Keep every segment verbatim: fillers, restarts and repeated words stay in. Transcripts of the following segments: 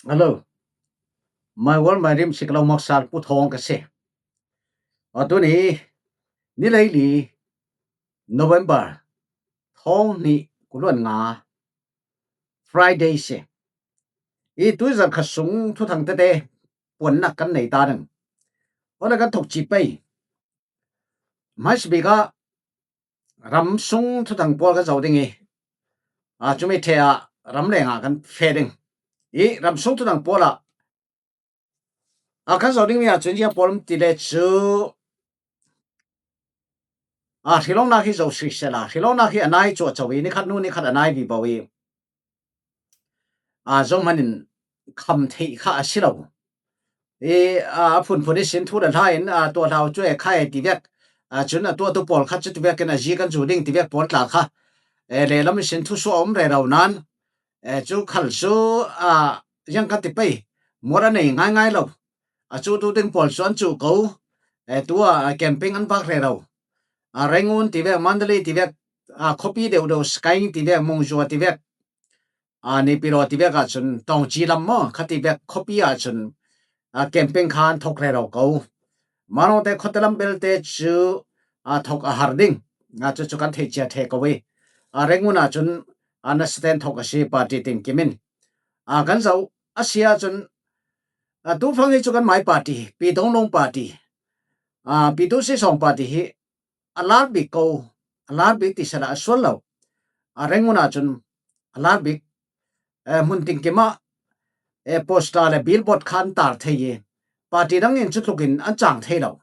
Hello. My World My Dream si ka lo maksal Pu Thawng ka si. A tuni, ni leili November thawng ni kuluan nga Friday si. I tuizan kha sung thuthang tete puan nak kan nei ta ding. Wala kan thok ci pei. Mai si bika ram sung thuthang pual kan zau ding i. A cumi thea ram lenga kan fe ding. I ram sung thuthang puala a kan zau ding mi a cun zia pual ti le cu a hrilawknak hi zo sui sela, hrilawknak hi a nai cuahco i, nikhat nu nikhat a nai vivo i, a zohman in kham theih kha a si lo. I a phunphun i sin thu le hla in a tuah hlau cu e khai ti vek, a cun a tuahtu pawl khat cu ti vekin a zi kan zu ding ti vek pawl tla kha e lehlam i sin thu suah a um rero nan, e cu khal cu a ziang kan ti pei, muat a nei ngaingai lo. A cuhtu ding pawl cu an cuh ko. E tu a camping an vak rero. A Rangoon ti vek, Mandalay ti vek, a khuapi deuhdeuh, Skying ti vek, Mungzua ti vek, a Naypyidaw ti vek ah cun Taungci lam maw kha ti vek khuapi ah cun a camping kha an thok rero ko. Manawte khuate lam belte cu a thok a har ding. A cucu kan theih cia ṭhe ko i. A Rangoon ah cun a nasaten thok a si party tinkim in. A kan zoh a si ahcun a tufang hi cu kan mai party, Pi Dong Lung party, a Pi Tu Si Sawng party hi a lar bik ko, a lar bik ti sala a sual lo. A Rangoon ah cun a lar bik, eh, hmun tinkim ah, eh, poster le billboard kha an tar thei i, party dang in cu tlukin an cang thei lo.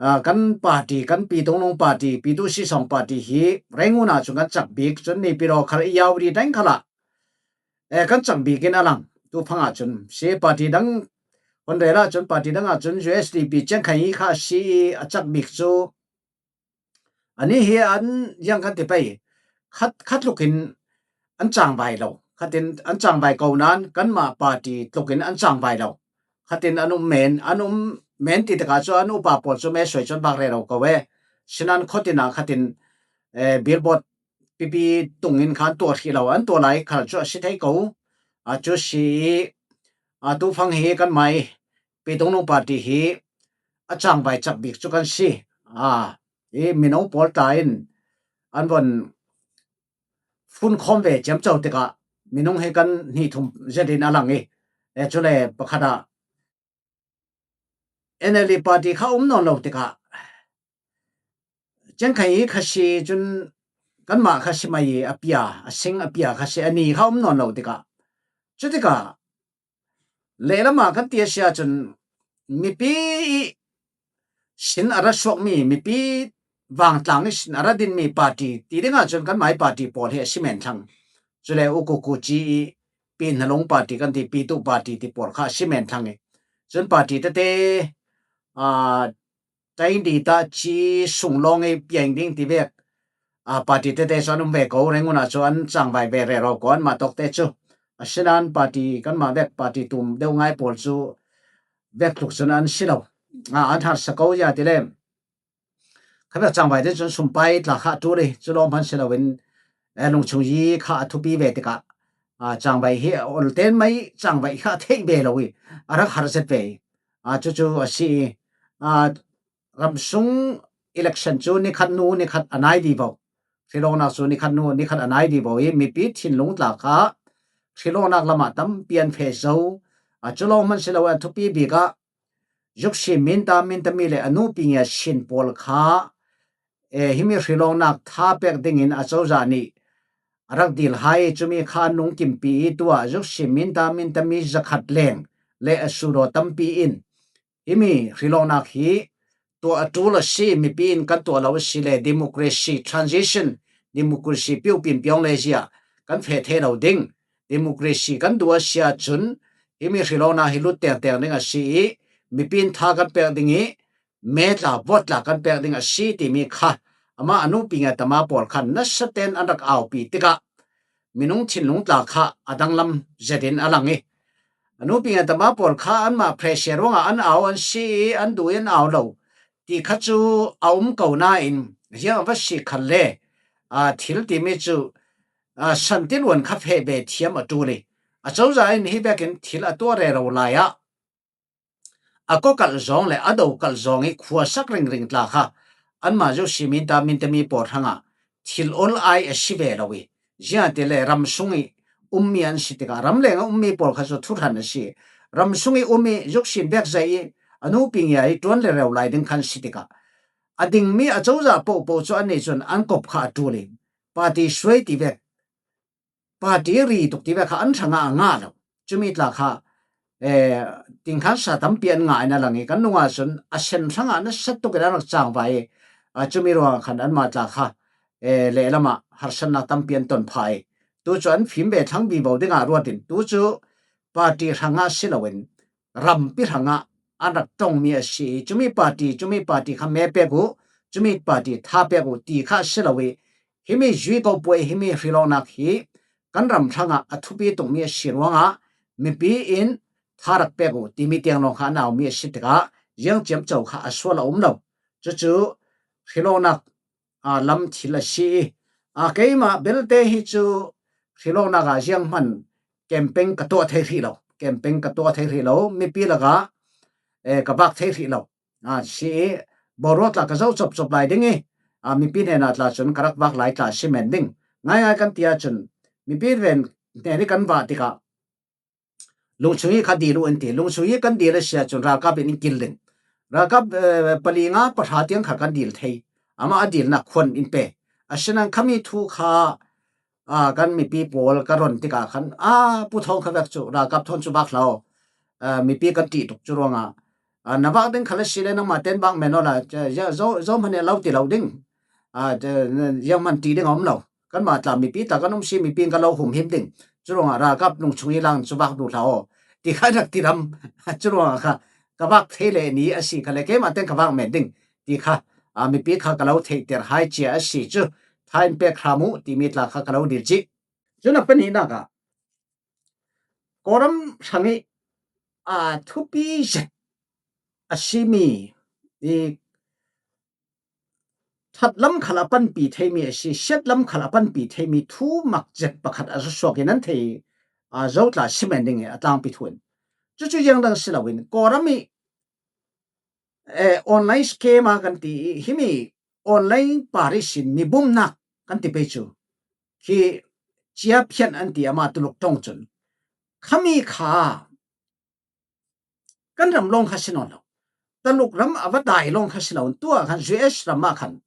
Ah, kan party, kan Pi Dong Lung party, Pi Tu Si Sawng party hi Rangoon ah cun kan cak bik, cun Naypyidaw khal i yau ri dang khalah, eh, kan cak bik in a lang. Tufang ah cun si party dang, hon rel ah cun party dang ah cun U S D P Chiang Kai-i kha a si i a cak bik cu, anih hi an ziang kan ti pei. Khat, khat tlukin an cangvai lo. Khatin an cangvai ko nan kanmah party tlukin an cangvai lo. Khatin an um men, an um men ti tikah cu an upa pawl cu me suai cun vak rero ko e. Sinan khuatin ah khatin, eh, billboard pipi tungin khan tuah hrih lo, an tuah lai khal cu a si thei ko. A cu si i, a tufang hi kan mai Pi Dong Lung party hi a cangvai cak bik cu kan si. A, i mino pawl ta in an von fun khawm ve ciamco tikah minung hi kan hnih thum zet in a lang i, e cule pakhat ah N L D party kha um nawn lo tikah Chiang Kai-i kha si cun kanmah kha si mai i a pia, a sing a pia kha si, a ni kha um nawn lo tikah, cutikah lehlam ah kan ti a si ahcun mipi i sin a ra suakmi, mipi vangtlang i sin a ra dinmi party ti dingah cun kanmai party pawl hi a si men thlang. Cule ukuku ci i Pi Hnalung party kan ti, Pi Tu party ti pawl kha a si men thlang i, cun party tete, aa, taing di ta ci sung lawng i piang ding ti vek, aa, party tete cu an um ve ko, Rangoon ah cu an cangvai ve rero ko, anmah tawkte cu. Asinan party kanmah vek party tum deuh ngai pawl cu vek tluk cun an si lo. Aa, an harsa ko ya ti le. Kha vek cangvai te cun sumpai tla kha a ṭul i, cu lawng hman si loin, eh, lungchung yi kha a thupi ve tikah, aa, cangvai hi a ol ten mai cangvai kha a theih ve lo i, a rak har zet ve i, aa, cucu a si i, aa, ramsung election cu nikhat nu nikhat a nai vivo. Hrilawknak cu nikhat nu nikhat a nai vivo i, mipi thinlung tla kha hrilawknak lamah tampi an feh zo. Aa, cu lawng hman si loin a thupi bik ah, Yukshi Minta, Mintami le a nupi ngia Shin pawl kha, eh, himi hrilawknak tha pek dingin a cozah nih a rak dil hai, cumi kha an lungkimpi i, tuah Yukshi Minta, Mintami zakhat leng le a sudaw tampi in himi hrilawknak hi tuah a ṭul a si, mipi in kan tuah lo a si le democracy transition, democracy piopin piawng le zia kan feh thei lo ding. Democracy kan duh a si ahcun himi hrilawknak hi lut tengteng ding a si i, mipi in tha kan pek ding i, me tla, vote tla kan pek ding a si timi kha amah a nupi ngia tama pawl khan nasa ten an rak aupi tikah minung thinlung tla kha a danglam zetin a lang i, a nupi ngia tama pawl kha anmah pressure ruangah an au an si i, an duh i an au lo ti kha cu a um ko nain, ziang a va si khalle, aa, thil timi cu, aa, santiluan kha feh ve thiam a ṭul i, A cozah in hi vekin thil a tuah rero lai ah a kawkalh zawng le a dokalh zawng ih khuasak ringring tla kha anmah Zosia minta mintemi pawl hrangah thil ol ai a si ve lo ih, ziangahtile ram sung ih ummi an si tikah ram lengah ummi pawl kha cu thuhran a si. Ram sung ih um ih Zosia in bekzaih ih a nupi ngia ih ṭuan le reu lai ding khan si tikah a dingmi a cozah pohpoh cu annih cun an kop kha a ṭul ih party suai ti vek, party ri tuk ti vek kha an hrangah a ngah lo. Cumi tla kha, eh, tingkhansa tampi an ngah in a lang ih kan nungah cun a sen hrangah nasa tukin an rak cangvai ih, ah, cumi ruangah khan anmah tla kha, eh, lehlamah harsatnak tampi an ton phah ih, tu cu an fim ve thlang vivo dingah ruat in tu cu party hrangah si loin rampi hrangah an rak ṭongmi a si ih, cumi party, cumi party kha me pek uh, cumi party tha pek uh ti kha a si lo ih, himi zui ko puai, himi hrilawknak hi kan ram hrangah a thupi tukmi a si ruangah mipi in tha rak pek uh timi tiang lawng kha a naumi a si tikah ziang ciamco kha a sual a um lo. Cucu hrilawknak aa, lam thil a si ih, aa, keimah belte hi cu hrilawknak ah zianghman campaign ka tuah thei hrih lo, campaign ka tuah thei hrih lo, mipi lakah, eh, ka vak thei hrih lo, aa, si ih, boruak tla ka zoh copcop lai ding ih, aa, mipi hnenah tla cun ka rak vak lai tla si men ding. Ngaingai kan ti ahcun mipi ven hnen ih kan vah tikah, Lungchung ih kha dil uh an ti. Lungchung ih kan dil a si ahcun ralkap in in kil ding. Ralkap, eh, pali nga pahra tiang kha kan dil thei. Amah a dilnak khuan in pe. Asinain khami thu kha, ah, kan mipi pawl ka ron tikah khan, ah, Pu Thawng kha vek cu ralkap thawn cu vak hlah aw. Ah, mipi kan ṭih tuk cu ruangah, ah, na vak ding khal a si le nangmah ten vak men awla, zo, zo hmanh nih a lo ti lo ding. Ah, zianghman ṭih ding a um lo. Kanmah tla mipi tla kan um si, mipi in ka lo humhim ding. Curuangah ralkap nung chung ih lang cu vak duh hlah aw ti kha rak ti ram. Curuangah kha ka vak thei le ni a si kha le keimah ten ka vak men ding ti kha, aa, mipi kha ka lo theihter hai cia a si cu tha in pek hram uh timi tla kha ka lo dil cih. Cun a pahnihnak ah Kawlram hrang ih, aa, thupi zet a simi ih, ṭhat lam khal a panpi theimi a si, siat lam khal a panpi theimi thu mak zet pakhat a susuak in an thei, aa, zo tla si men ding ih a tlangpi thu in. Cucu ziangdang si loin Kawlram ih, eh, online scam a kan ti ih, himi online par ihsin mi bumnak kan ti pei cu khi cia phianh an ti amah Tuluk ṭong cun khami kha kan ram lawng kha si nawn lo. Tuluk ram a va dai lawng kha si lo. Tuah khan U S ram ah khan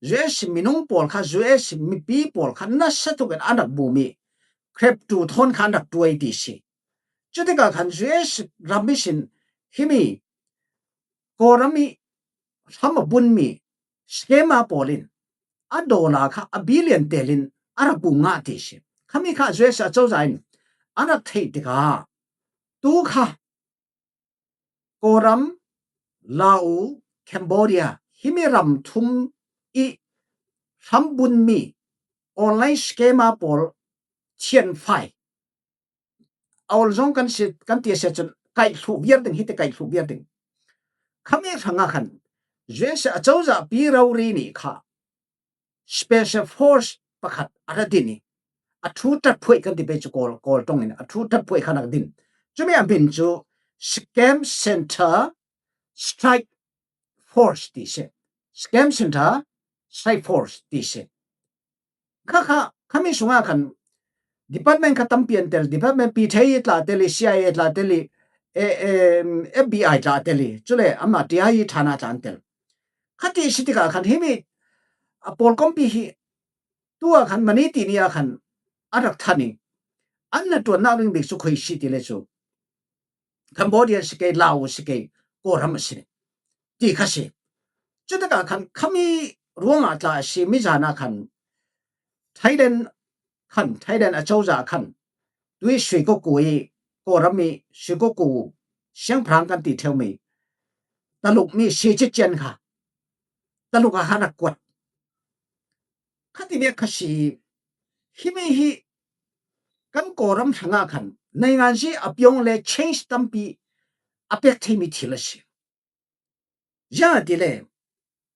U S minung pawl kha, U S mipi pawl kha nasa tukin an rak bum ih, khreptu thawn kha an rak ṭuai ti si. Cutikah khan U S ram ihsin himi Kawlram ih hram a bunmi scammer pawl in a dollar kha a billion telin a rak bum ngah ti si. Khami kha U S a cozah in a rak theih tikah tu kha Kawlram, Lau, Cambodia himi ram thum ih hram bunmi online scammer pawl thianfai a ol zong kan si, kan ti a si ahcun kaihhluh viar ding, hiti kaihhluh viar ding. Khami hrangah khan U S a cozahpi rori nih kha special force pakhat a ra din ih a thu ṭatphuaih kan ti pei cu Kawl, Kawl ṭong in a thu ṭatphuaih khan a din. Cumi a min cu Scam Center Strike Force ti si. Scam Center Strike Force ti si. Kha kha, khami sungah khan department kha tampi an tel, department pi thei tla tel ih, C I A tla tel ih, eh, eh, F B I tla tel ih, cule amah T I E ṭhan ah tla an tel. Kha ti si tikah khan himi a pawlkompi hi tuah khan mani tini ah khan a rak than ih, an hnaṭuannak ring bik cu khui si ti le cu Cambodia si kei, Lau si kei, Kawlram a si ti kha si. Cutikah khan khami ruangah tla a si, mizan ah khan Thailand khan, Thailand a cozah khan tui suikuku ih Kawlram ih suikuku siangpahrang kan ti ṭheumi Tuluk mi si cician kha Tuluk ah khan a kuat. Kha ti bek kha si. Himi hi kan Kawlram hrangah khan naingan zi a piawng le change tampi a pek theimi thil a si. Ziangahtile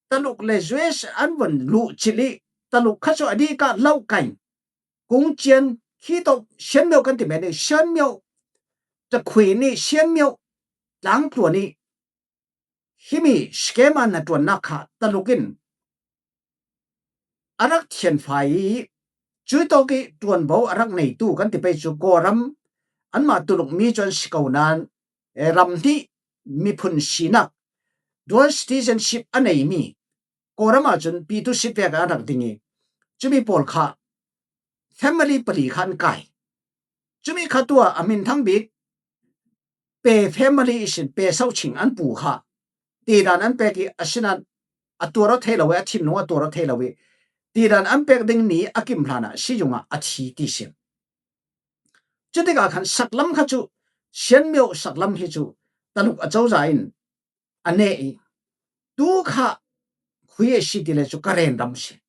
Tuluk le U S an von luh cilh ih Tuluk kha cu a dih kah lo kain kung cian khi tawh Shan Myo kan ti men ni, Shan Myo, Takhwi ni, Shan Myo tlangtluan ni, himi scam a na ṭuannak kha Taluk in a rak thianfai i, cui tawk i ṭuanvo a rak neitu kan ti pei cu Kawlram, anmah Tuluk mi cu an si ko nain, eh, ram hnih miphun sinak, dual citizenship a neimi Kawlram ahcun pitu sit vek a rak ding i, cumi pawl kha family pali kha an kai. Cumi kha tuah a hminthang bik Pe family ihsin Pe Soching an pu kha tidan an pek i, asinain a tuar aw thei lo i, a thinlung a tuar aw thei lo i, tidan an pek ding ni a kim hlanah siyungah a thi ti si. Cutikah khan saklam kha cu, Shan Myo saklam hi cu Taluk acozah in a neh i, tu kha khui a si ti le cu Karen ram si,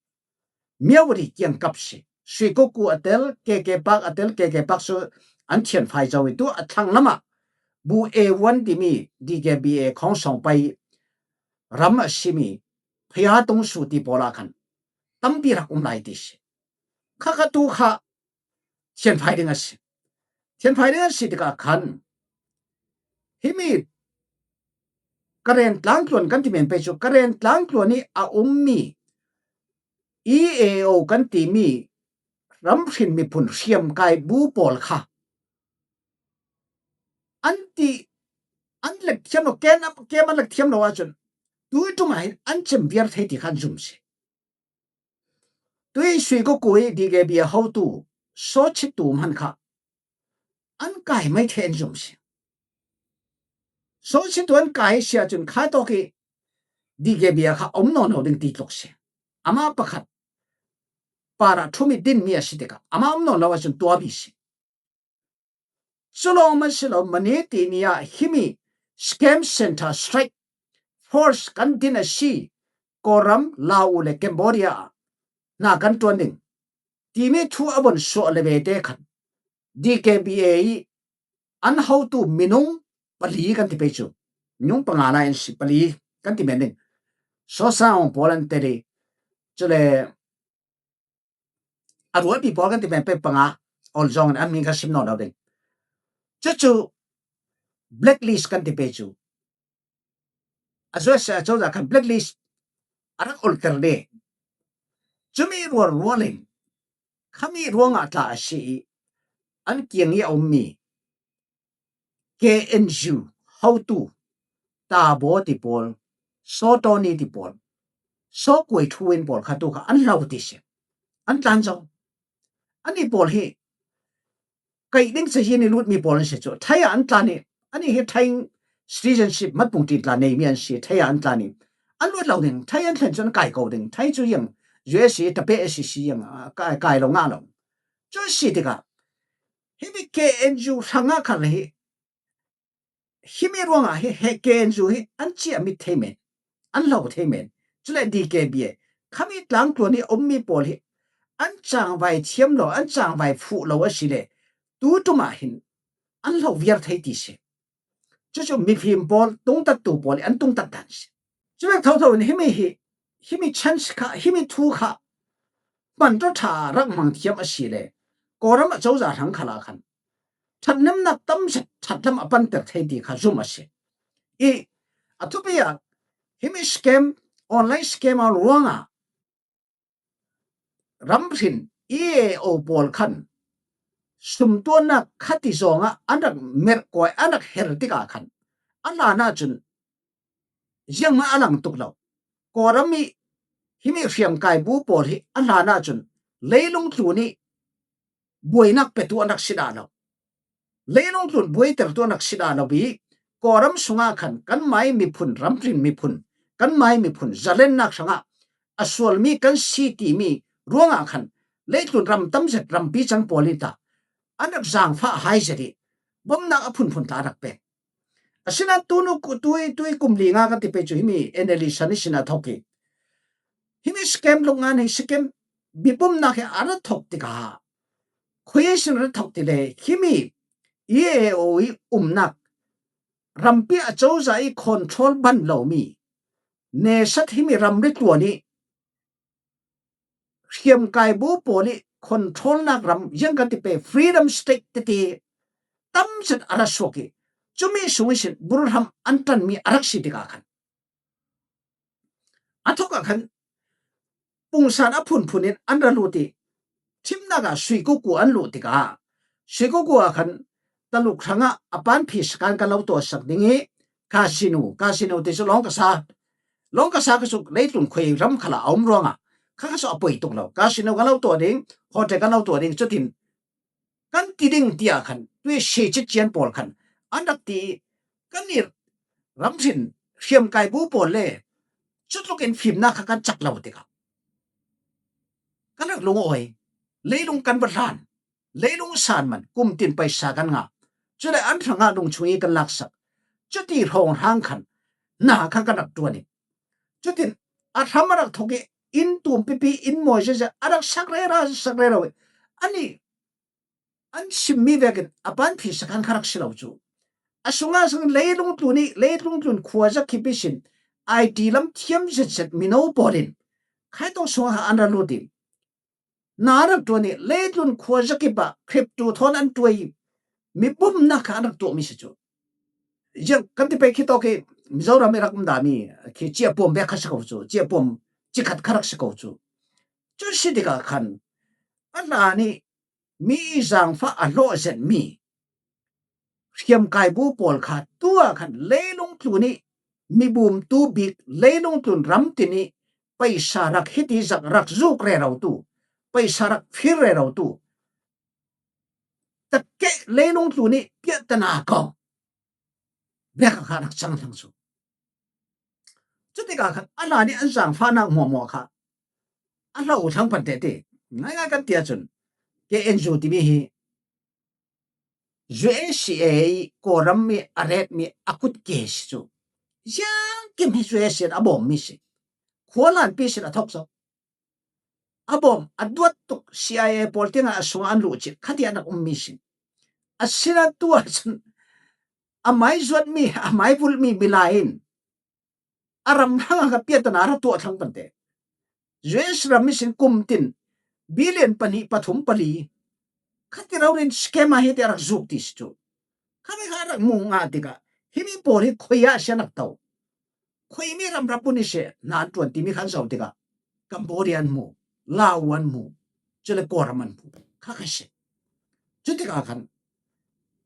Myawaddy kiangkap si, Suikuku a tel, K K Park a tel, K K Park cu an thianfai zo i, tu a thlang lamah Bu A one timi D K B A khawng sawng pai ram a simi Phaya Tung Su ti pawl ah khan tampi rak um lai ti si. Kha kha tu kha thianfai ding a si. Thianfai ding a si tikah khan himi Karen tlangtluan kan ti men pei cu Karen tlangtluan i a ummi E A O kan timi ramhrin miphun hriamkai bu pawl kha an ti, an lek thiam lo, ken, kem an lek thiam lo ahcun tui ṭum ah hin an cem viar thei ti khan zum si. Tui Suikuku i D K B a hotu Sawchitu hman kha an kai mai thei an zum si. Sawchitu an kai si ahcun kha tawk i D K B a kha om nawn lo ding ti tluk si. Amah pakhat para thum i dinmi a si tikah amah om nawn lo ahcun tuabi si. Cu lawng man si lo, mani tini ah himi scam center strike force kan din a si, Kawlram, Lau le Cambodia ah hna kan ṭuan ding timi thu a von suah le ve te khan D K B A i an hotu minung pali kan ti pei cu, minung panga lai an si, pali kan ti men ding, Sawsang pawl an tel i, cule a rualpi pawl kan ti men pei panga, ol zong in an min kha sim nawn lo ding. Cucu blacklist kan ti pei cu, a zuat si a cozah khan blacklist a rak olter ding. Cumi rualrual in khami ruangah tla a si i, an kiang i a ummi K N U hotu Tabaw ti pawl, Sawtawni ti pawl, Sawkuai Thu In pawl kha tu kha an hlo ti si. An tlan zo. Annih pawl hi kaih ding cahi an i lutmi pawl an si cu, Thai ah an tlan i, annih hi Thai citizenship matpung ṭin tla neimi an si, Thai ah an tlan i, an luat lo ding, Thai an thlen cu an kai ko ding, Thai cu yang U S A tapeh a si si yang, a, kai, kai lo ngah lo. Cu a si tikah, himi K N U hrangah khan le hi, himi ruangah hi, he K N U hi an ciah mit thei men, an hlo thei men. Cule D K B a khami tlangtluan hi a ummi pawl hi an cangvai thiam lo, an cangvai fuh lo a si le, tu ṭum ah hin an hlo viar thei ti si. Cucu mifim pawl, tungtattu pawl hi an tungtat dan si. Cuvek thotho in himi hi, himi chance kha, himi thu kha hman ṭha ṭha rak hmang thiam a si le, Kawlram a cozah hrang khal ah khan ṭhathnemnak tam zet ṭhatlam a panter thei ti kha zum a si. I a thupi ah himi scam, online scam a ruangah ramhrin E A O pawl khan sumtuannak khati zongah an rak merhkuai, an rak her tikah khan a hlanah cun ziangmah a lang tuk lo. Kawlram i himi hriamkai bu pawl hi a hlanah cun leilung tlun i buainak petu an rak si dah lo. Leilung tlun buaitertu an rak si dah lo i, Kawlram sungah khan kanmai miphun, ramhrin miphun, kanmai miphun zalennak hrangah a sualmi kan si timi ruangah khan leitlun ram tam zet rampi cang pawl in ta an rak zaangfah hai zet i, bomnak a phunphun tla a rak pek. Asinain tunu ku-, tui, tui kum li nga kan ti pei cu himi N L E san ihsin a thok i, himi scam lukngan hi, scam bibumnak hi a rak thok tikah, khui ihsin a rak thok ti le, himi E A O i umnak rampi a cozah i control ban lomi nesat himi ramri tluan i hriamkai bu pawl i control nak ram, ziang kan ti pei freedom state tete tamzet a ra suak hi. Cumi sung ihsin bulhram an tanmi a rak si tikah khan a thawkah khan pungsan a phunphun in an ra lut hi. Thimnak ah Suikuku an luh tikah Suikuku ah khan Taluk hrangah a panphi sakan kan lo tuahsak ding hi. Casino, casino ti cu lawng ka sa, lawng ka sa ka suk leitlun khuai ram khalah a um ruangah kha ka suk a poi tuk lo. Casino kan lo tuah ding, hotel kan lo tuah ding, cutin kan ti ding tiah khan tui si cician pawl khan an rak ti. Kan i ramhrin hriamkai bu pawl le cutlukin fimnak kha kan cak lo tikah kan rak lungawi. Leilung kan va hlan, leilung san man, kum tin paisa kan ngah. Cule an hrangah lungchung i kan laksak. Cuti hrawnghrang khan na kha kan rak ṭuan i, cutin a hram a rak thawk i, inn tum pipi, inn mawi zeizat a rak sak rera, sak rero i, anih an simmi vekin a panphi sakan kha rak si lo cu. A sungah sung leilung tlun i, leilung tlun khuazakip ihsin I T lam thiam zetzet mino pawl in khaitawk sungah kha an ra lut i, na rak ṭuan i, leitlun khuazakip ah crypto thawn an ṭuai i, mi bumnak kha an rak tuahmi si cu. Ziang kan ti pei khi tawk i, Mizoram i rak um dami khi ciahpuam bek kha si ko cu, ciahpuam cikhat kha rak si ko cu. Cu si tikah khan a hlan i mi i zangfah a hlawh zetmi hriamkai bu pawl kha tu ah khan leilung tlun i mi bumtu bik, leilung tlun ram tin i paisa rak hiti zak rak zuk rerotu, paisa rak phir rerotu, takkeh leilung tlun i piahtana kong bek a kha rak cang thlang cu. Cutikah khan a hlan i an zangfahnak hmuahhmuah kha a hlo thlang pante ti. Ngaingai kan ti ahcun K N U timi hi U S A i Kawlram mi a retmi a kut ke si cu. Ziangkim hi U S A in a bawmmi si. Khua hlanpi sin a thawk zo. A bawm, a duat tuk C I A pawl tiangah a sungah an luh cih khatiah an rak ummi si. Asinain tu ahcun a mai zuatmi, a mai vulhmi milai in a ram hrangah kha piahtana a ra tuah thlang pante. U S ram ihsin kum tin billion pahnih, pathum, pali khati rori in scam ah hi tiah a rak zuk ti si cu. Khami kha a rak mu ngah tikah himi pawl hi khui ah a si an rak to. Khuimi ram rak pun i si, na an ṭuan timi kha an zoh tikah Cambodia an hmu, Lao an hmu, cule Kawlram an hmu kha kha si. Cutikah khan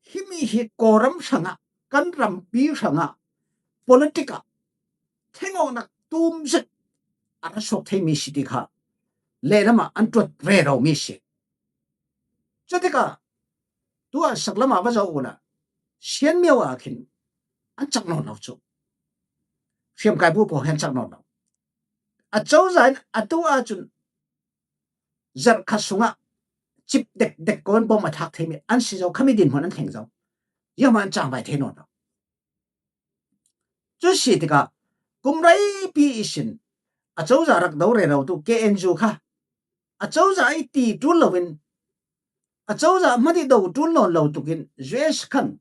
himi hi Kawlram hrangah, kan rampi hrangah, politic ah thlengawknak tum zet a ra suak theimi si ti kha lehlam ah an ṭuat reromi si. Cutikah tu ah saklam ah va zoh uhla, Sianmio ah khin an cak nawn lo cu. Hriamkai bu pawl hi an cak nawn lo. A cozah in atu ahcun zarh khat sungah cip dekdek ko in bawm a thlak theimi an si zo, khami dinhmun an thleng zo. Zianghman an cangvai thei nawn lo. Cu si tikah kum reipi ihsin a cozah rak do rerotu K N U kha a cozah i ti ṭul loin, a cozah hmanh i do ṭul nawn lo tukin U S khan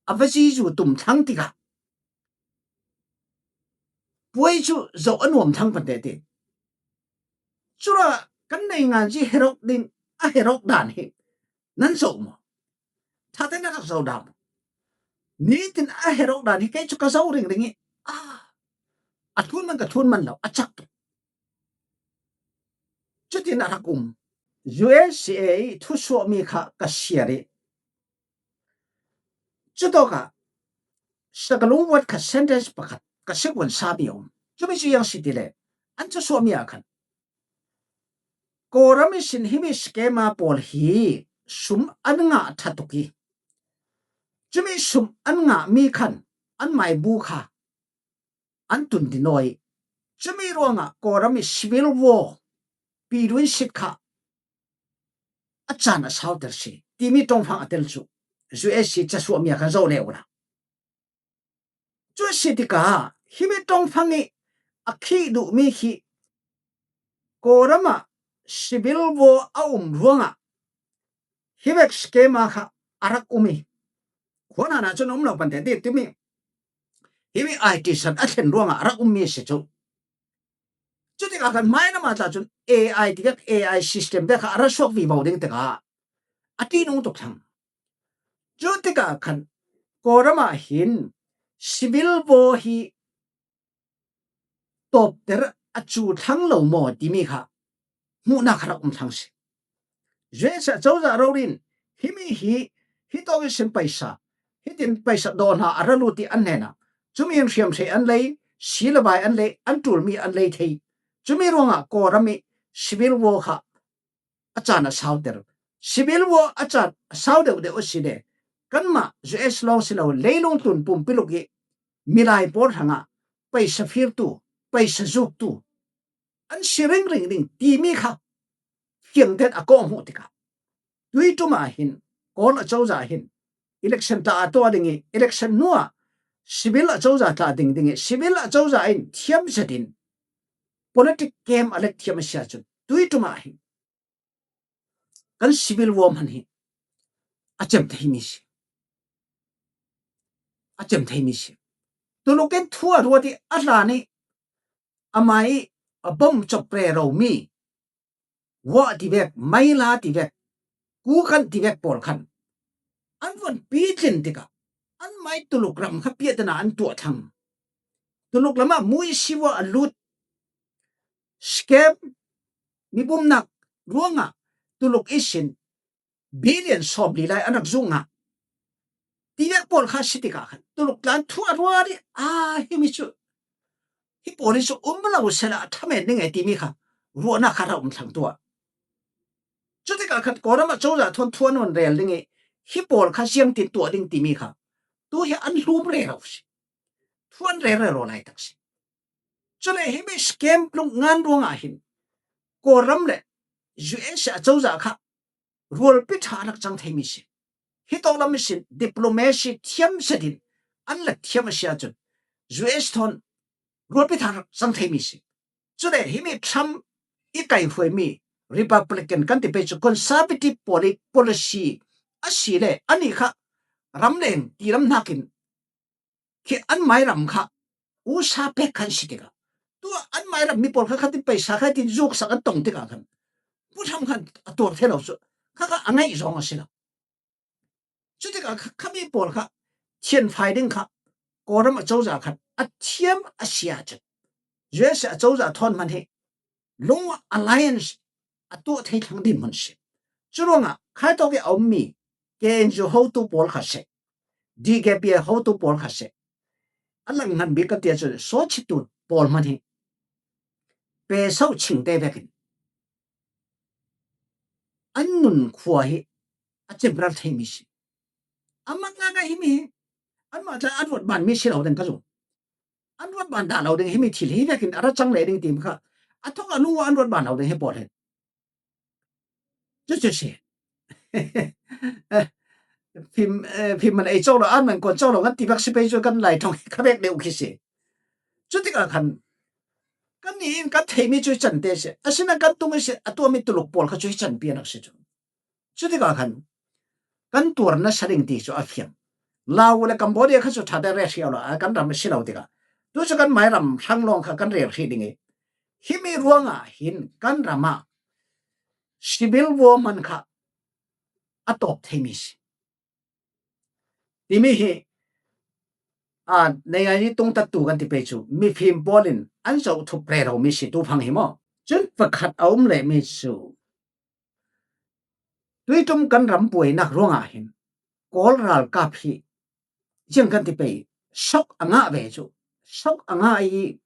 a va zizu tum thlang tikah puai cu zoh a nuam thlang pante ti. Cura kan nei ngan ci herok ding, a herok dan hi nan zoh maw? Ṭha tein na rak zoh dah maw? Nitin a herok dan hi kei cu ka zoh ringring i, a, a thlun man ka thlun man lo, a cak tuk. Cutin a rak um. U S A i thusuahmi kha ka siar i, cutawkah sakalung vuat khat sentence pakhat ka sequence sami a um. Cumi cu ziang si ti le, an thusuahmi ah khan Kawlram ihsin himi scammer pawl hi sum an ngah ṭha tuk i, cumi sum an ngahmi khan an maibu kha an tun dinawi. Cumi ruangah Kawlram i civil war, piduin sit kha a caan a sauter si timi ṭongfang a tel cu U S C casuahmi a kan zoh leh ula. Cu a si tikah himi ṭongfang i a khih duhmi khi Kawlram ah civil war a um ruangah hi vek scammer kha a rak um i, khua hna cun a um lo pante ti timi, himi I T san a thlen ruangah a rak ummi a si cu. Cutikah khan hmai lamah tla cun A I ti vek, A I system vek kha a ra suak vivo ding tikah a ṭihnung tuk thlang. Cutikah khan Kawlram ah hin civil war hi tawpter a cu thlang lo maw timi kha hmuhnak kha rak um thlang si. U S A cozah rori in himi hi, hi tawk ihsin paisa, hitin paisa daw hna a ra lut i an hnenah cumi in hriamhrei an lei, si le vai an lei, an ṭulmi an lei thei. Cumi ruangah Kawlram i civil war kha a caan a sauter. Civil war a caan a sau deuhdeuh a si le kanmah U S lawng si lo, leilung tlun pumpi luk i milai pawl hrangah paisa firtu, paisa zuktu an si ringring ding timi kha fiangten a kawh hmuh tikah tui ṭum ah hin Kawl a cozah hin election tla a tuah ding i election hnuah civil a cozah tla ding ding i civil a cozah in thiam zetin politic game a let thiam a si ahcun tui ṭum ah hin kan civil war hman hi a cem theimi si. A cem theimi si. Tuluk in thu a ruat i a hlan i amah i a bom cop reromi, wah tivek, maila tivek, kukan tivek pawl khan an von pitlin tikah anmah i Tuluk ram kha piahtana an tuah thlang. Tuluk lamah muisiwa a lut, scam, mibumnak ruangah Tuluk ihsin billion sawmli lai an rak zung ah tivek pawl kha si tikah khan Tuluk tlan thu a ruat i, aa, himi cu, hi pawl hi cu um lo sela a ṭhamen ning e timi kha ruahnak kha ra um thlang tuah. Cutikah khan Kawlram ah cozah thawn thu an rel ding i hi pawl kha ziangtin tuah ding timi kha tu hi an hlum rero si. Thu an rel rero lai tak si. Cule himi scam tluk ngan ruangah hin Kawlram le U S a cozah kha rualpi ṭha a rak cang theimi si. Hi tawk lam ihsin diplomacy thiam zetin an let thiam a si ahcun U S thawn rualpi ṭha a rak cang theimi si. Cule himi Trump i kaihruaimi Republican kan ti pei cu conservative poli-, policy a si le anih kha ramleng ti ram hnakin khi anmai ram kha usa pek khan si tikah tu anmai ram mi pawl kha khatin paisa kha tin zuksak an tong tikah khan putham khan a tuar thei lo cu kha kha a ngaih zong a si lo. Cutikah kha, khami pawl kha thianfai ding kha Kawlram a cozah khan a thiam a si ahcun U S a cozah thawn hman hi lung alliance a tuah thei thlang dinhmun si. Curuangah khaitawk i a ummi K N U hotu pawl kha seh, D K P A hotu pawl kha seh, a langhngan bik kan ti ahcun sawchitu pawl hman hi peso chingte vekin an nun khua hi a cemral theimi si. A man ngaingai himi hi anmah tla an ruat banmi si lo ding ka zung. An ruat ban dah lo ding himi thil hi vekin a ra cang leh ding tim kha a thawk a lungua an ruat ban lo ding hi pawl hin. Cucu si. Fim, eh, fim man ei cawk lo, an man kuan cawk lo, kan ti bak si pei cu kan Lai ṭong kha vek deuh khi si. Cutikah khan kannih in kan theihmi cu hi can te si. Asinain kan tung i si, a tuahmi Tuluk pawl kha cu hi can pianak si cu. Cutikah khan kan tuar nasa ding ti cu a fiang. Lau le Cambodia kha cu ṭha te rel hri lo, a kan ram a si lo tikah tu cu kan mai ram hrang lawng kha kan rel hri ding i himi ruangah hin kan ram ah civil war hman kha a tawp theimi si. Timi hi, aa, neingaini tungtattu kan ti pei cu mifim pawl in an zoh thup rero mi si tu phang hi maw? Cun pakhat a um leh mi cu tuiṭum kan ram puainak ruangah hin Kawl ralkap hi ziang kan ti pei, sok a ngah ve cu, sok a ngah i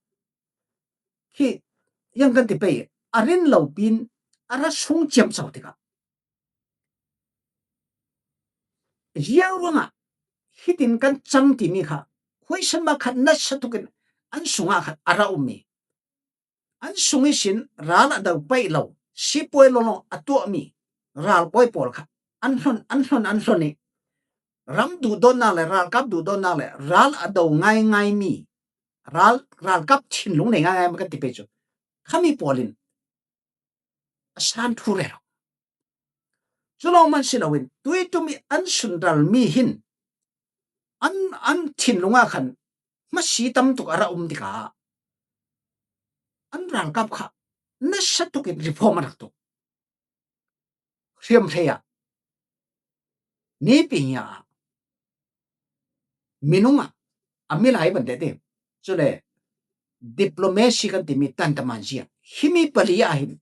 khi ziang kan ti pei, a rin lo pin a ra sung ciamco tikah ziang ruangah hitin kan cang timi kha khuaisan mah khat nasa tukin an sungah khat a ra ummi, an sung ihsin ral a do paih lo, sipuai lawlaw a tuahmi ralbawi pawl kha an hlon, an hlon, an hlon i ram duhdawtnak le ralkap duhdawtnak le ral a do ngaingaimi ral, ralkap thinlung nei ngaingai kan ti pei cu khami pawl in a san ṭhu rero. Cu lawng man si loin tuiṭum i an sunralmi hin an, an thinlung ah khan hmasi tam tuk a ra um tikah an ralkap kha nasa tukin reform a rak tuah. Hriamhrei ah, nipi ngia ah, minung ah, a milai ban dete, cule diplomacy kan timi tantaman zia, himi pali ah hin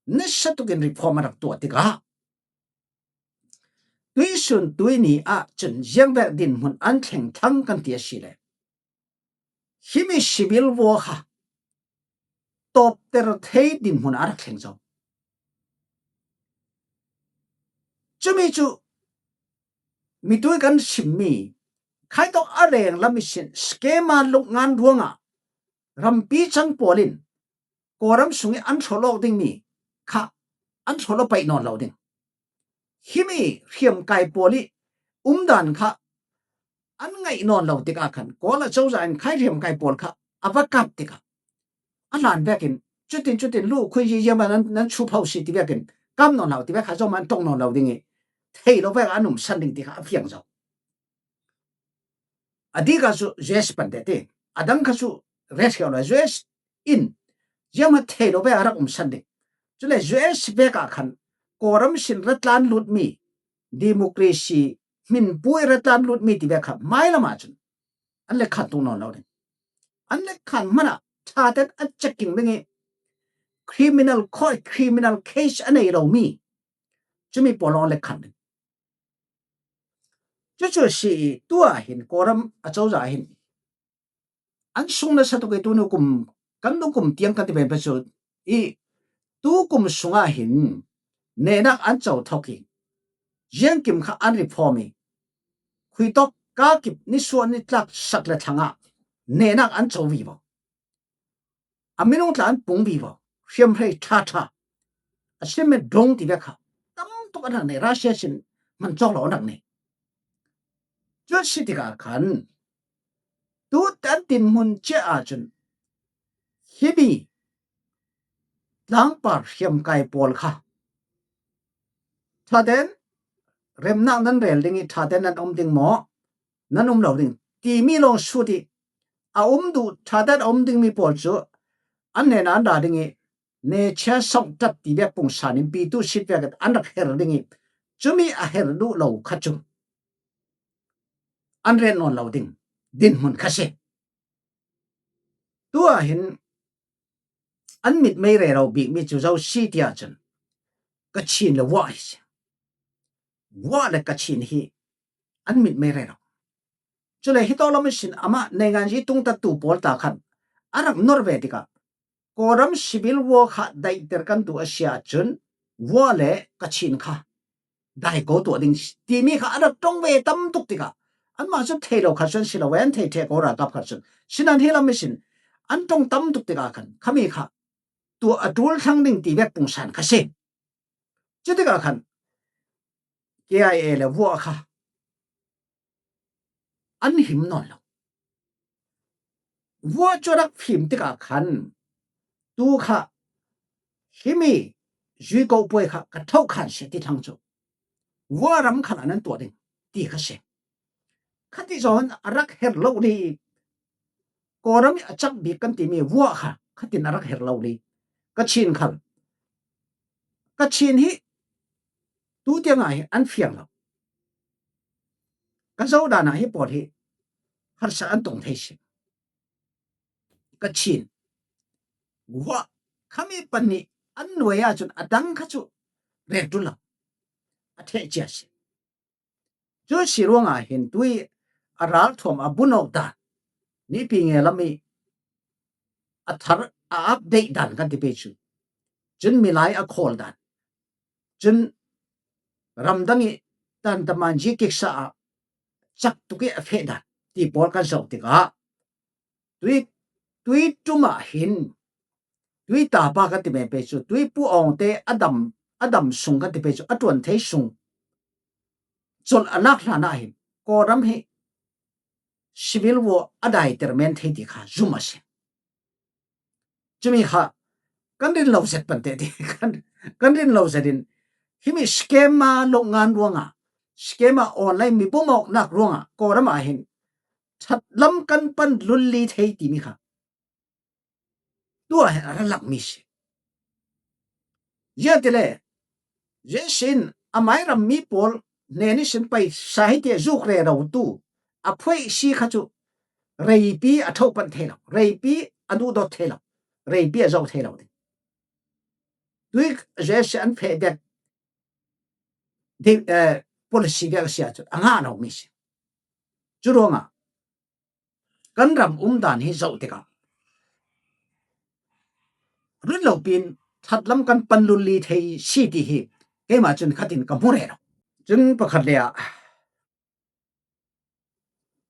nasa tukin reform a rak tuah tikah tuisun tuini ah cun ziangvek dinhmun an thleng thang kan ti a si le, himi civil war kha tawpter thei dinhmun a rak thleng zo. Cumi cu mitui kan simmi khaitawk a reng lam ihsin skema lukngan ruangah rampi cang pawl in Kawlram sungih an hrawlawk dingmi kha an hrawlawk paih nawn lo ding. Himi hriamkai pawl ih umdan kha an ngaih nawn lo tikah khan Kawl a cozah in khai hriamkai pawl kha a va kap tikah a hlan vekin cutin cutin lu khui ziziam nan, nan chupho si ti vekin kap nawn lo ti vek kha zong an tong nawn lo ding ih thei lo vek an umsan ding ti kha a fiang zo. A dikah cu U S pan tete, a dang kha cu ret hiau lo U S in ziangmah thei lo vek a rak umsan ding. Cule U S vekah khan Kawlram sin ratlan lutmi democracy hminpui ratlan lutmi ti vek kha mailam ah cun an lekkhan tung nawn lo ding. An lekkhan hmanah ṭhaten a ceking ding ih criminal court, criminal case a nei lomi cumi pawl lawng an lekkhan ding. Cucu si ih tu ah hin Kawlram a cozah hin an sung nasa tuk ih tunu kum kan nu kum tiang kan ti pen pe cu ih tu kum sungah hin nehnak an co thok ih ziangkim kha an reform ih khuitawk kakip nisuah nitlak sak le thlangah nehnak an co vivo. A minung tla an pung vivo, hriamhrei ṭhaṭha, a simin dong ti vek kha tam tuk an rak nei, Russia sin hman cawk lo an rak nei. Cu a si tikah khan tu an dinhmun cia ahcun himi tlangpar hriamkai pawl kha ṭhaten remnak nan rel ding ih ṭhaten nan um ding maw, nan um lo ding timi lawng sut ih a um duh ṭhaten a um dingmi pawl cu an hnenah an ra ding ih nechia songṭat ti vek pungsan in pitu sit vek an rak her ding ih cumi a her duh lo kha cu an ret nawn lo ding dinhmun kha si. Tu ah hin an mitmei rero bikmi cu zo si ti ahcun Kachin le Vuah hi si. Vuah le Kachin hi an mitmei rero. Cule hitawk lam ihsin amah neinganzi tungtattu pawl ta khan a rak nor ve tikah Kawlram civil war kha daihter kan duh a si ahcun Vuah le Kachin kha dai ko tuah ding timi kha a rak ṭong ve tam tuk tikah anmah cu thei lo kha cu an si lo ve, an thei ṭheh ko ralkap kha cun sinan hi lam ihsin an ṭong tam tuk tikah khan khami kha tuah a ṭul thlang ding ti vek pungsan kha si. Cutikah khan K I A le Vuah kha an him nawn lo. Vuah cu a rak fim tikah khan tu kha himi zuiko puai kha ka ṭhohkhan si ti thlang cu Vuah ram khan an tuah ding ti kha si. Khati zawn a rak her lo li. Kawlram ih a cak bik kan timi Vuah kha khatin a rak her lo li. Kachin khal, Kachin hi tu tiangah hi an fiang lo. Ka zoh dan ah hi pawl hi harsa an tong thei si. Kachin, Vuah, khami pahnih an nuai ahcun a dang kha cu rel ṭul lo, a ṭheh cia si. Cu si ruangah hin tui a ralthuam a bun awk dan, nipi nge lam ih a thar a update dan kan ti pei cu, cun milai a khawl dan, cun ramdang ih tantaman zikiksa ah cak tuk ih a feh dan ti pawl kan zoh tikah tui, tui ṭum ah hin tui tapa kan ti men pei cu tui pu awngte a dam, a dam sung kan ti pei cu a ṭuan thei sung colh a lak hlan ah hin Kawlram hi civil war a daiter men thei ti kha zum a si. Cumi kha kan rin lo zet pante ti kan, kan rin lo zet in himi scammer lohngan ruangah, scammer online mi bumawknak ruangah Kawlram ah hin ṭhat lam kan pan lulli thei timi kha Tua hi a ra lak mi si. Ziatile, Jesu in a mairam mi pawl hnen ihsin paisa hi ti a zuk rero tu, a phuaih si kha cu reipi a tho pan thei lo, reipi a duhdawt thei lo, reipi a zoh thei lo ding. Tui Jesu an feh bek di, eh, policy bek a si ahcun a ngah lo mi si. Cu ruangah kan ram umdan hi zoh tikah rin lopi in thatlam kan pan lulli thei si ti hi keimah cun khatin ka hmu rero. Cun pakhat le ah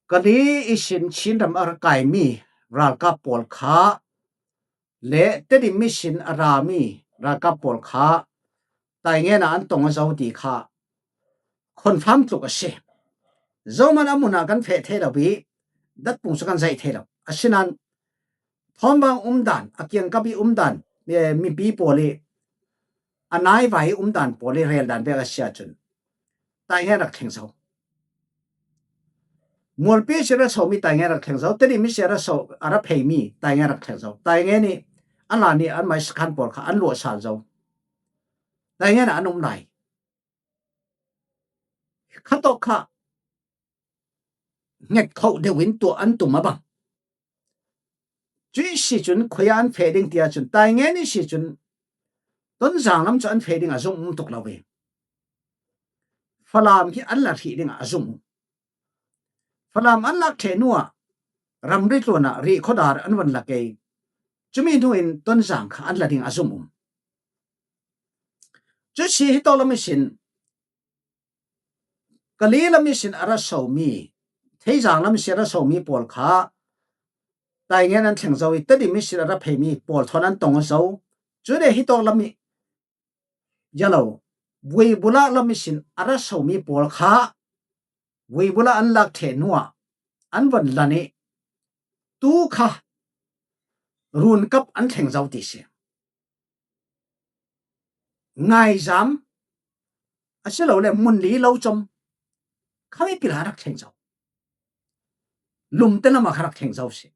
Kali ihsin Chin ram a ra kaimi ralkap pawl kha le Tedim ihsin a rami ralkap pawl kha Taingen ah an tong a zo ti kha confirm tluk a si. Zohman a mun ah kan feh thei lo i datpung cu kan zaih thei lo. Asinain thawmvang umdan, a kiangkap i umdan, eh, mipi pawl i a naivai i umdan pawl i reldan bek a si ahcun Taingen rak thleng zo. Mualpi si ra somi Taingen rak thleng zo, Tedim si ra so, a ra pheimi Taingen rak thleng zo. Taingen i a hlan i an mai sakhan pawl kha an luah sal zo. Taingen ah an um lai. Khatawk kha nget khoh deuh in tuah an tum a bang. Cuih si cun khuia an feh ding ti ahcun Taingen i si cun Tonzang lam cu an feh ding a zumh um tuk lo i Falam hi an la hrih ding a zumh um. Falam an lak ṭheh hnuah ramri tluan ah rih khuadar an van la kei. Cumi hnu in Tonzang kha an la ding a zumh um. Cu si hi tawk lam ihsin Kali lam ihsin a ra somi, Theizang lam ihsin a ra somi pawl kha Taingen an thleng zo i Tedim ihsin a ra pheimi pawl thawn an tong zo. Cule hi tawk lam i ya lo, Vuibula lam ihsin a ra somi pawl kha Vuibula an lak ṭheh hnuah an van lan i tu kha runkap an thleng zo ti si. Ngaizam asilole munli lo com kha mipi la rak thleng zo. Lumte lam ah kha rak thleng zo si.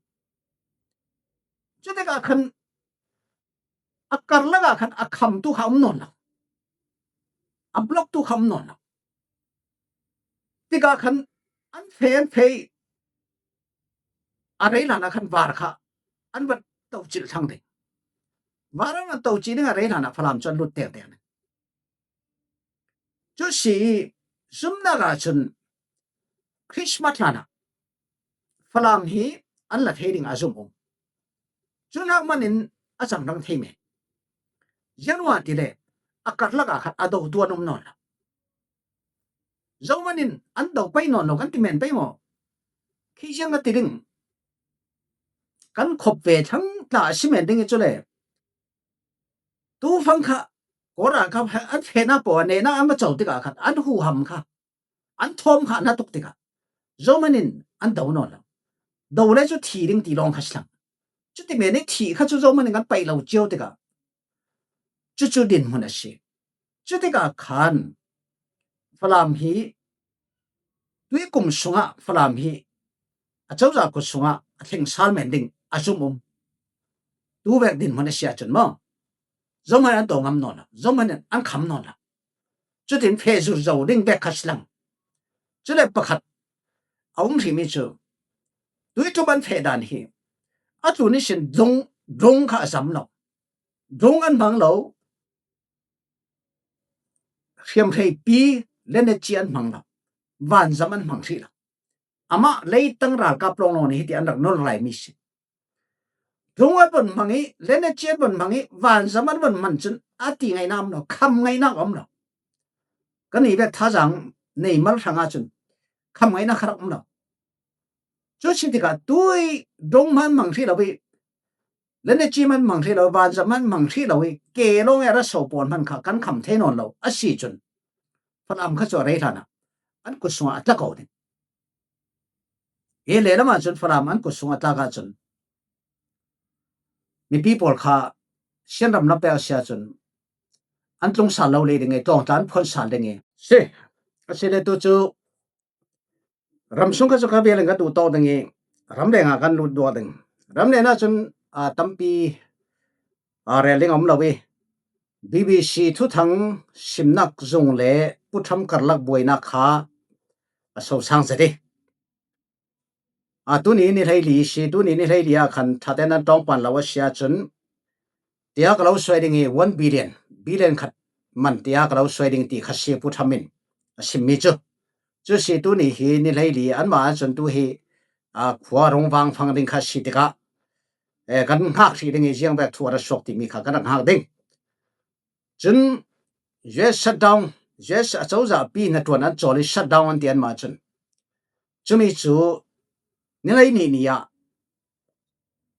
Cutikah khan a karlak ah khan a khamtu kha um nawn lo. A blocktu kha um nawn lo. Tikah khan an feh, an feh i a rei hlan ah khan var kha an va to cilh thlang ding. Var an va to cilh ding a rei hlan ah Falam cu an lut tengteng ding. Cu si i zumhnak ah cun Christmas hlan ah Falam hi an la thei ding a zumh um. Cu hnak man in a cangdang thei men. Ziangruangah tile a karlak ah khan a dotu an um nawn lo. Zohman in an do pei nawn lo kan ti men pei maw? Khi ziang ka ti ding? Kan khop ve thlang tla a si men ding i cule tu fang kha Kawl ralkap he an fehnak pawl a nehnak an va co tikah khan an huham kha, an thawm kha an a tuk tikah zohman in an do nawn lo. Do le cu thi ding ti lawng kha si thlang. Cuti men i thih kha cu zohman in kan paih lo cio tikah cucu dinhmun a si. Cutikah khan Falam hi tuikum sungah Falam hi a cozah kut sungah a thleng sal men ding a zumh um. Tu vek dinhmun a si ahcun maw, zohman an do ngam nawn lo, zohman an kham nawn lo. Cutin feh zur zo ding bek kha si lang. Cule pakhat a um hrihmi cu tuiṭum an feh dan hi a tlun ihsin dlung, dlung kha a zam lo. Dlung an hmang lo, hriamhreipi lenetci an hmang lo, vanzam an hmang hrih lo. Amah leitang ralkap lawnglawng nih hiti an rak nolh laimi si. Dlung an von hmang i, lenetci an von hmang i, vanzam an von hman cun a ti ngaihnak a um lo, kham ngaihnak a um lo. Kan i vek thazaang neimal hrang ahcun kham ngaihnak kha rak um lo. Cu si tikah tui dlung hman hmang hrih lo i, lenetci hman hmang hrih lo, vanzam hman hmang hrih lo i, ke lawng i a ra so pawl hman kha kan kham thei nawn lo a si cun Falam kha cu a rei hlan ah an kut sungah a tla ko ding. Hi lehlam ahcun Falam an kut sungah a tlak ahcun mipi pawl kha Shan ram lam pek a si ahcun an tlung sal lo lei ding i, tlawngtla an phuan sal ding i si. Asile tu cu ram sung kha cu kha vial in ka duh tawk ding i, ramleng ah kan lut duak ding. Ramleng ah cun, aa, tampi a rel ding a um lo i, B B C thuthang simnak zung le Pu Tham Karlak buainak kha a sosang zet i. A tuni ni hleili si, tuni ni hleili ah khan thate'n an tawngpan lo a si ahcun, tia ka lo suai ding i one billion, billion khat man tia ka lo suai ding ti kha si Pu Tham in a simmi cu. Cu si tuni hi ni hleili anmah ahcun tu hi, a, khua rung vangfang ding kha si tikah, e, kan hngak hrih ding i ziang bek thu a ra suak timi kha kan rak hngak ding. Cun U S shutdown, U S a cozahpi hnaṭuan an cawl i shutdown an ti anmah cun, cumi cu ni hleihnih ni ah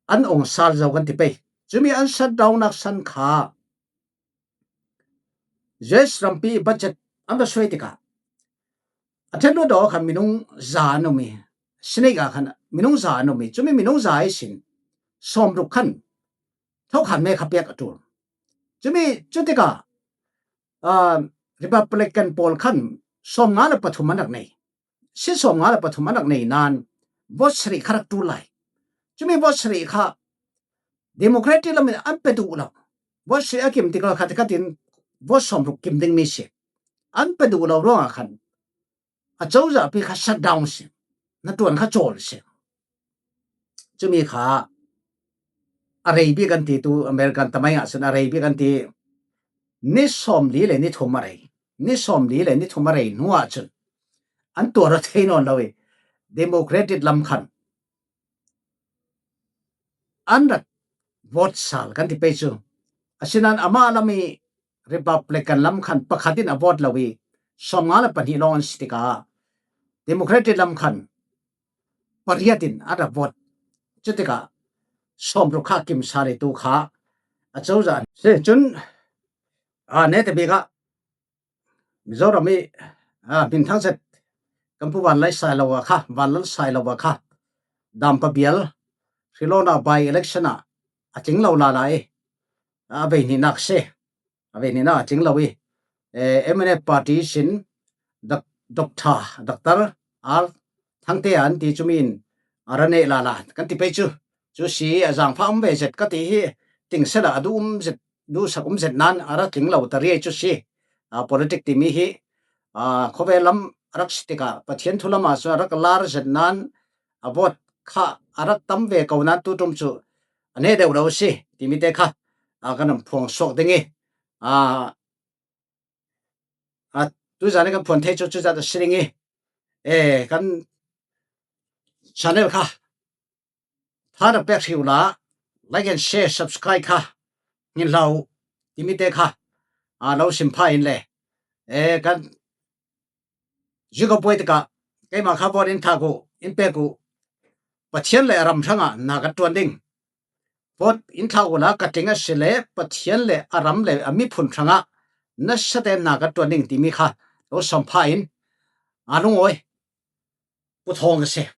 an ong sal zo kan ti pei. Cumi an shutdown nak san kha U S rampi budget an va suai tikah a ṭhen luat awk khan minung za an um i, snake ah khan minung za an um i, cumi minung za ihsin sawmruk khan thokhan me kha piak a ṭul. Cumi cu tikah, aa, Republican pawl khan sawmnga le pathum an rak nei. Seat sawmnga le pathum an rak nei nain vote sarih kha rak ṭul lai. Cumi vote sarih kha Democratic lam in an pe duh lo. Vote sarih a kim tik lo khat khat in vote sawmruk kim dingmi si. An pe duh lo ruangah khan a cozahpi kha shutdown si, hnaṭuan kha cawl si. Cumi kha a rei bik an ti, tu American tamai ah cun a rei bik an ti. Ni sawmli le ni thum a rei, ni sawmli le ni thum a rei hnu ah cun an tuar aw thei nawn lo i, Democratic lam khan an rak vote sal kan ti pei cu. Asinain amah lam i Republican lam khan pakhat in a vote lo i, sawmnga le pahnih lawng an si tikah Democratic lam khan pariat in a rak vote. Cutikah sawmruk kha kim sal i tu kha a cozah an si. Cun, aa, netabik ah Mizoram i, aa, hminthang zet kan Pu Vanlal Sailo a kha, Vanlal Sailo a kha, Dampa bial, Hrilawna by election ah a tling lo lala i, a vei hnihnak si. A vei hnihnak a tling lo i, eh, M N F party sin Doc-, Doctor, Doctor R Thangte an ti cumi in a ra neh lala kan ti pei cu. Cu si a zaangfah um ve zet ka ti hi, ting sela a duh um zet, duhsak um zet nain a ra tling lo ta riai cu si. A, politic timi hi, a, khawvel lam a rak si tikah Pathian thu lamah cun a rak lar zet nain a vote kha a rak tam ve ko nain tu ṭum cu a neh deuh lo si timi te kha, a, kan phuang suak ding i, a, a, tuzan i kan phuan thei cu cuzat a si ding i, e, kan channel kha tha rak pek hri uhla, like and share, subscribe kha ngin hlah uh timi te kha, aa, lo sim pha in le, e, kan zui ko puai tikah keimah kha vote in thlak uh, in pek uh, Pathian le a ram hrangah na kan ṭuan ding. Vote in thlak uhla ka tling a si le Pathian le a ram le a miphun hrangah nasa tein na kan ṭuan ding timi kha lo sawm pha in, aa, lungawi puthawng ka si.